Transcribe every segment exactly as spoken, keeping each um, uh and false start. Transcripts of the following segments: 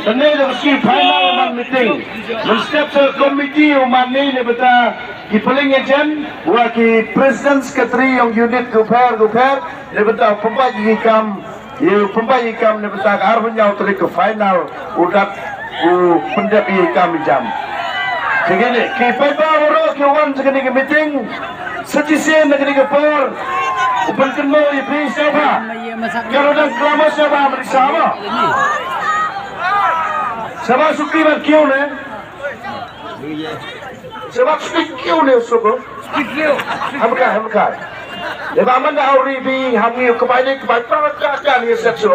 Kane da ki final man meeting. Mynstep sa committee u man ni ne bata ki polling agent wa ki president secretary yong unit ku pher ku pher ne bata pynbait ki kam, ye pynbait ki kam ne bata ka arphew hynñiew tarik ka final u dat u pyndep ki kam jam. Kine ki paidbah waroh ki wan sa kane ka meeting. Sa shisien na kane ka por u pynkynmaw ïa phi sha ba ka ruh dang klam sha ba mari sha ba. Sha ba suki ban kiew ne. Sha ba suki kiew ne suko. Hamka hamka. Le ba man da auri bi ham ngi ka bai ne ka bai pa ka ka ne set so.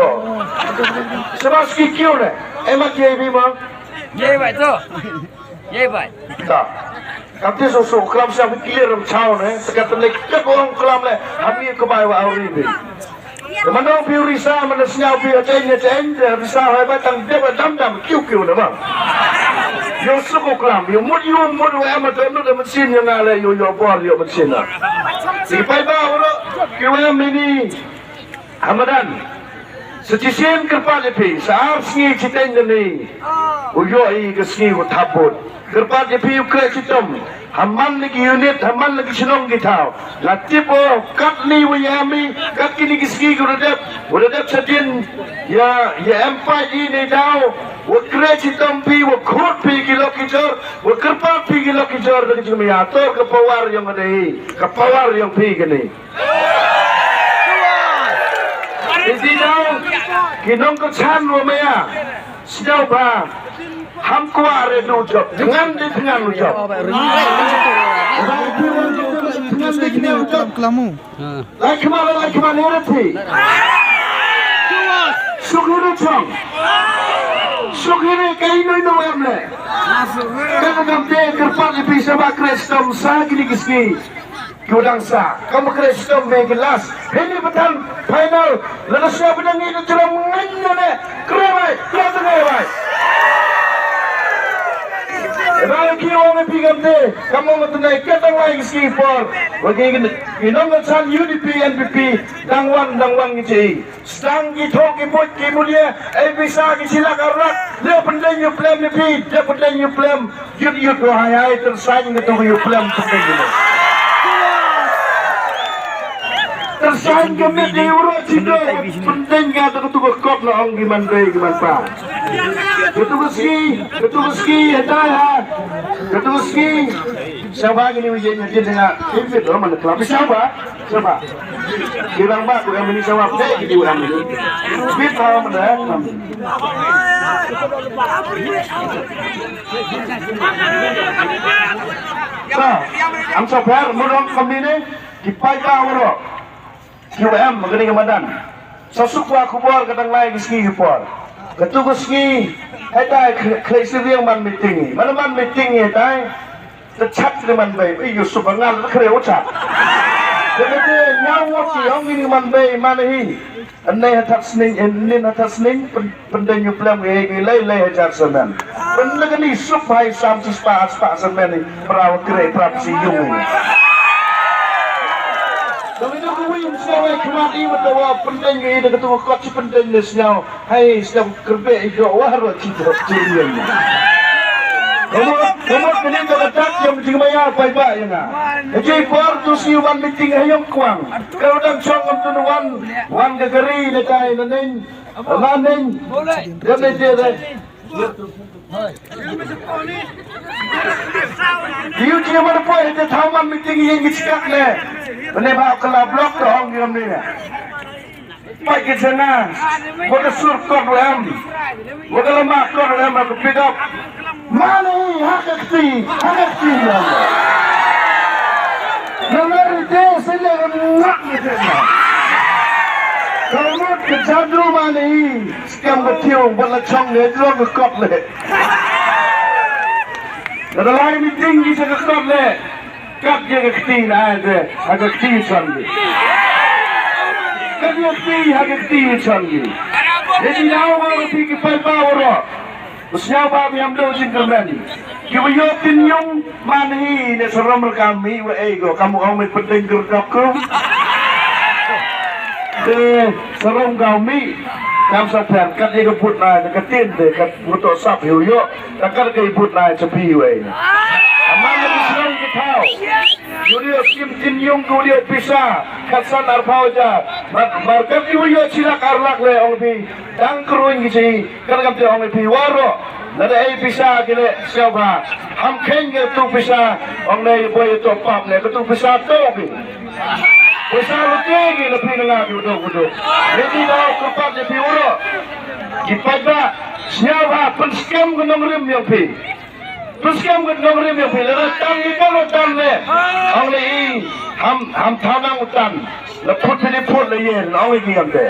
Sha ba suki kiew ne. Ema kiew bi ma. Ye bai to. Ye bai. Ta. Kam ti so so klam sa bi clear ram chao ne. Sekat ne ka ko klam le. Ham ngi ka bai wa auri bi. Mano phi risa mano sñiaw phi ateng ateng de risa hai ba tang de ba dam dam kiu kiu na ba. Yo suku klam yo mut yo mut wa ama tem de machine yo ngale yo yo bor yo machine na. Si pai ba uro ki wa mini Hamadan. Sa chisien kyrpad ïa phi sa ar sngi chiteng de ni. U yo i ka sngi u thabut. Kyrpad ïa phi u kre chitom. Haman na ki unit, haman na ki chnong ki thaw. La tip o, kat ni wa ya mi, kat kini ki ski ki redep, wa redep sa din, ya, ya empat ini daw, wa kre chitom pi, wa khut pi ki lok ki jor, wa kyrpad pi ki lok ki jor, da ki jingmaya, tor ka power yong ada i, ka power yong pi kini. Isi daw, ki nong ka chan wa maya. Sñiaw ba ham kwah re du jop, thngan de thngan u jop. Thngan de thngan u jop. Lai khmat, lai khmat ne re thi. Suk hi re chong. Suk hi re kai noi no em le. Ka ka kam te kyrpad ïa phi sha ba kre stom sa kini ki ski. Ki u dang sa, kam kre stom me ki las. Hini batan final. Lada sia bidang ini jeram ngan ne. Kre bai, kre tengah bai. Bai ki ong pi kam te, kam ong tengah ke tang lai ki ski por. Bagi ki nong san U D P, N P P, dang wan, dang wan ki ci. Sdang ki thok ki buit ki mulia, ei pisa ki chilak arlak, leh pyndeng ïa u plem ïa phi, leh pyndeng ïa u plem, yut yut ko hai hai, tyrsain ka tu ïa u plem pyndeng ïa u. Tyrsain ka mit ïa u ro chido, pyndeng ka tu ka tu ka kop na ong ki man bei ki man pa. Ka tu ka ski, ka tu ka ski, hatai ha. Ka tu ka ski. Saba ki ni wi jen jen nga, ki fit ro man klap saba. Saba. Ki rang ba ku em ni saba pe ki di em ni. Bit ha man da. Sa, am sa per mu rong kam ni ne, ki pai ba waro. Ki wa em ka ni ka madan. Sa suk wa khubor ka dang lai ki sngi ki por. Ka tu ka sngi, hai tai khlei si riang man meeting. Man man meeting hai tai. Te chat ni man bei, ei Yusuf ngal te kre u chat. Te te nyau ngot ki ong ni man bei man hi. Anei ha that sning, anei ha that sning, pen- pendeng yu plem ei lei lei hajar semen. Pendeng ni sup hai sam si spa spa semen ni, prau kre prap si yung ni. Dong itu ku win siawai khmat i mata wa pendeng ni, ida katu kot si pendeng ni siaw. Hai, sdang kyrpeh i jok wah ruh ci jok ci rian. Kamu, kamu kini ka katak yang jing maya pai ba yang ah. Haji por tu si wan meeting hayong kwang. Kalau dang chong ngam tu wan, wan ka kari na kai na neng, na neng. Dia na dia deh. Diu dia mana poi dia thaman meeting yang kicikak ne. Bene ba kala blok tu hong yang ni. Pai ki jana, wa ka sur kot wa em, wa ka lama kot wa em, wa ka pick up. Mane hi, ha ka kti, ha ka kti, mane. Na mari te, sile ka ngak ni te, mane. Ka mut ka jadu mane hi, skam ka tiu, wa la chong ne, dro ka kot le. Ka da lai meeting ki sa ka kot le. Kat ïa ka kti na ai te, ha ka kti chon ki. Kat ïa ka kti, ha ka kti chon ki. Ïa ki nau wa ka kti ki pai pa wa ro. Usñiaw ba mi am do jingkyrmen. Ki wa ïoh tin yung man hi ne sarom rekam mi wa ei go. Kam ong mi pending gerkap ko. Te sarom kau mi. Kam sa pher, kat ïa ka bud na, ka tin te, kat bud to sap ïa u ïoh, ta kat ka bud na, cha phi wei. Amang ka shnong ka thaw. Ïa u ïoh skim tin yung, ïa u ïoh pisa, kat san ar phaw hajar. Mar, mar kat ïa u ïoh chi lak ar lak le, ong phi, dang kruin ki chi, kat kam te ong phi, waroh. Lada ei pisa ki le, sngewbha. Ham kheiñ ka tu pisa, ong ne, boi to pap ne, ka tu pisa to phi. Pisa lute ngi na phi na nga phi u duk u duk. Leti da u kyrpad ïa phi u ro. Ki paidbah, sngewbha pynskhem ka nongrim ïa phi. Pynskhem ka nongrim ïa phi. Lada tang ngi ka lo tang ne. Ong ne i ham, ham thaw nang u tan. La phut phi di phut la ïen. Ong ne ki ngam te.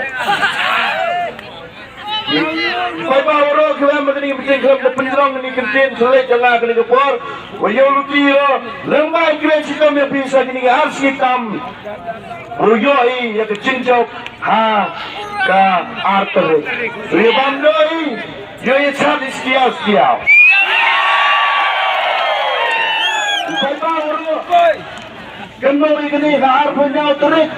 Paidbah waroh ki wan ma kane ka meeting khlem da pynjrong kane ka ktien khlem da nga kane ka por. Wa ïoh luti ïoh lem bai kren shitom ïa phi sa kane ka ar sngi tam. Wa ïoh i ïa ka jingjop ha ka ar tarik. Ïa bam doi ïoh i chat i stiaw stiaw. Paidbah waroh. Kynmaw ïa kane ka arphew hynñiew tarik.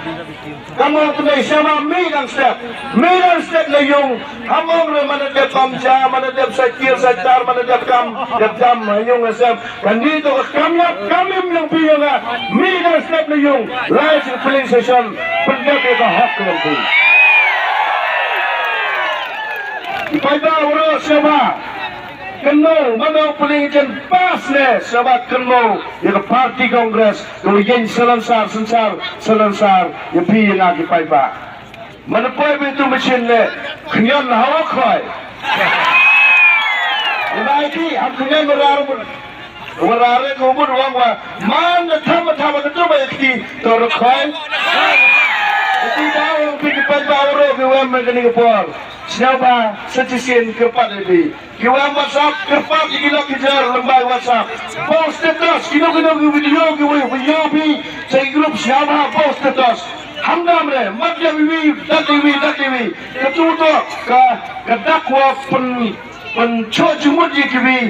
Kynmaw kane sha ba mih dang step. Mih dang step na yung. Ham ong re mane dep bam ja, mane dep sa kir sa tar, mane dep kam, dep jam ha yung ha sem. Kane to ka kam ïap kam im yung phi yung ha. Mih dang step na yung. Lai sha polling station. Pyndep ïa ka hok ka yung phi. Paidbah waroh sha ba. Kynmaw, mano pynlong jen pass ne, sngewbha kynmaw, ïa ka party Congress, ka ïeng salonsar, sonsar, salonsar, ïa phi ïa nga ki paidbah. Mano poi phi tu machine ne, khñiot na hawa khoi. Ïa ba ki, ham khñiot mara rumun. Wara re ko bud wang wa, man da tham tham ka tu ba ki, to ro khoi. Ki da wang phi ki paidbah ro ki wem me kani ka por. Sngewbha, sa chisien kyrpad ïa phi. Ki wan WhatsApp, kyrpad ïa ki lok ki jer, lem bad WhatsApp. Post status, kino kino ki video, ki wi, video phi, sa ki group sngewbha, post status. Hamdam re, mat ïa wi wi, dat ïa wi, dat ïa wi. Ka tu to, ka, ka dak wa pyn, pynchoh jingmut ïa ki wi.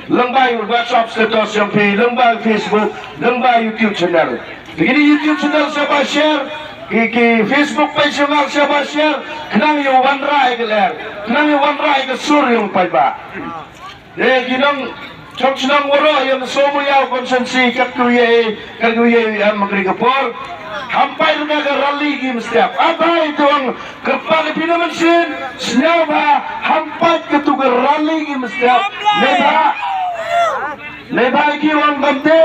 Lem bad WhatsApp status jong phi, lem bad Facebook, lem bad YouTube channel. Phi kini YouTube channel sngewbha share, ki, ki Facebook page jong nga sngewbha share, khnang ïa wanrah ïa ka lyer, khnang ïa wanrah ïa ka sur jong paidbah. Te ki nong, chong chnong waroh ïa ka Sohmynñiaw constituency, kat ka ïa, kat ka ïa em ha kane ka por. Ham pait ruh ka rally ki mstep. Abai tuang kyrpad ïa phi na mynsiem, sngewbha, ham pait katu ka rally ki mstep. Neibhah, neibhah ki wan bam te,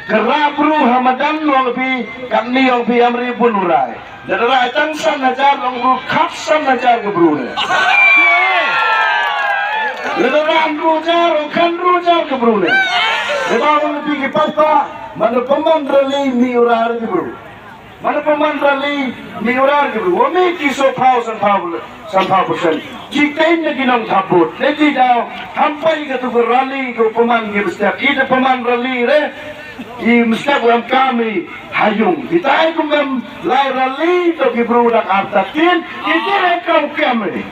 ka rah bru ha madan wan phi, katni wan phi em ri bun urai. Lada rah tang san hajar long bru, khat san hajar ka bru ne. Lada rah hynriew hajar, long khat hynriew hajar ka bru ne. Neibhah wan phi ki paidbah, man da pynman rally mih urai ki bru. Mano pynman rally mih urai ki bru. Wa mih ki sawphew sanphew, sanphew percent. Ki teiñ na ki nongthap vote. Lei ki daw ham pait katu ka rally ko pynman ki mstep. Ki da pynman rally re. Ki mstep wa em kam i ha yung. Kitai kum em lai rally to ki bru dang artatien. Ki tu re kam kam i.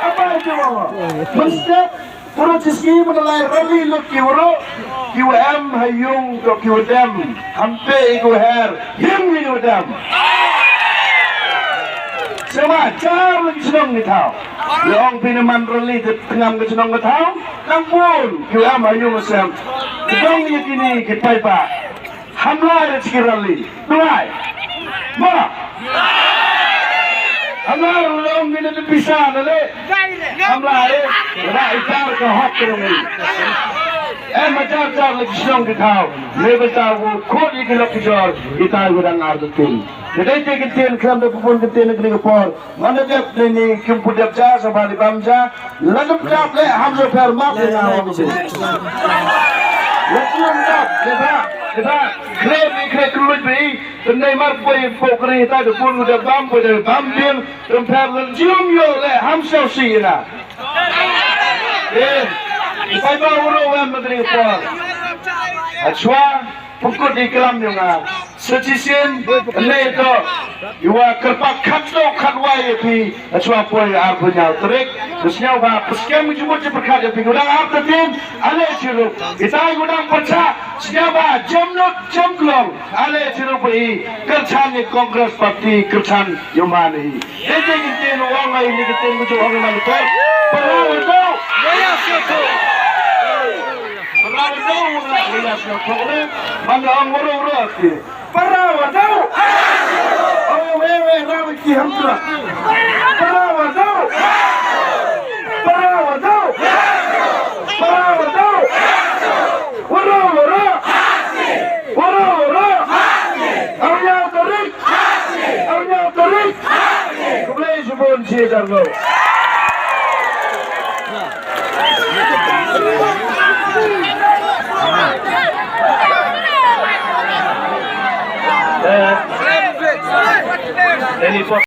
Apa itu? Mstep Puro chi sngi ban da lai rally lut ki waroh, ki wa em ha yung, to ki wa dem, hampe i ki wa her, him i ki wa dem. Sngewbha jar la ki chnong ki thaw. Ïa ong phi ne man rally te tngam ka chnong ka thaw, nang bun, ki wa em ha yung ha sem. Ki dong ïa kini ki paidbah. Hamlai re chi ki rally. Duwai. Ma. Hamlai re long mine de pisa na le. Hamlai re. Ra itar ka hok ka long. Em ma jar jar le ki shnong ki thaw. Ne ba ta ko khot i ki lok ki jor. Itar ko dang ar ka tin. Ka dei te ki tin klam de pun ki tin ki por. Manda dep ne ni kim pu dep ja sa ba li bam ja. La dep dep le ham so pher map le na wang su. La chiam dep le ba le ba. Kre ni kre kru le bi. Tun nei mar poi po kre ta de pun de bam poi de bam bien. Tun pher le chiam yo le ham so si na. Eh. Pai ba uro wan ma kre por. Achwa. Pukut i klam yo nga. Sa shisien, ne to, ïa wa kyrpad khatduh khatwai ïa phi, hashwa poi arphew hynñiew tarik, to sngewbha, pyrshang jubut jingpyrkhat ïa phi, u dang artatien, ale chirup, itai u dang pyrshah, sngewbha, jemnud, jemklong, ale chirup hi, kyrchan ïa Congress Party, kyrchan ïa u man hi. Ïa ki ktien u ong ai ni ktien u ju ong man to. Para wa dau. Para wa dau. Para wa dau. Para wa dau. Para wa dau. Oi we we ra we ki ham tra. Para wa dau. Para wa dau. Para wa dau. Wara wara. Wara wara. Arphew hynñiew tarik. Arphew hynñiew tarik. Khublei shibun shi hajar nguh. Eh, any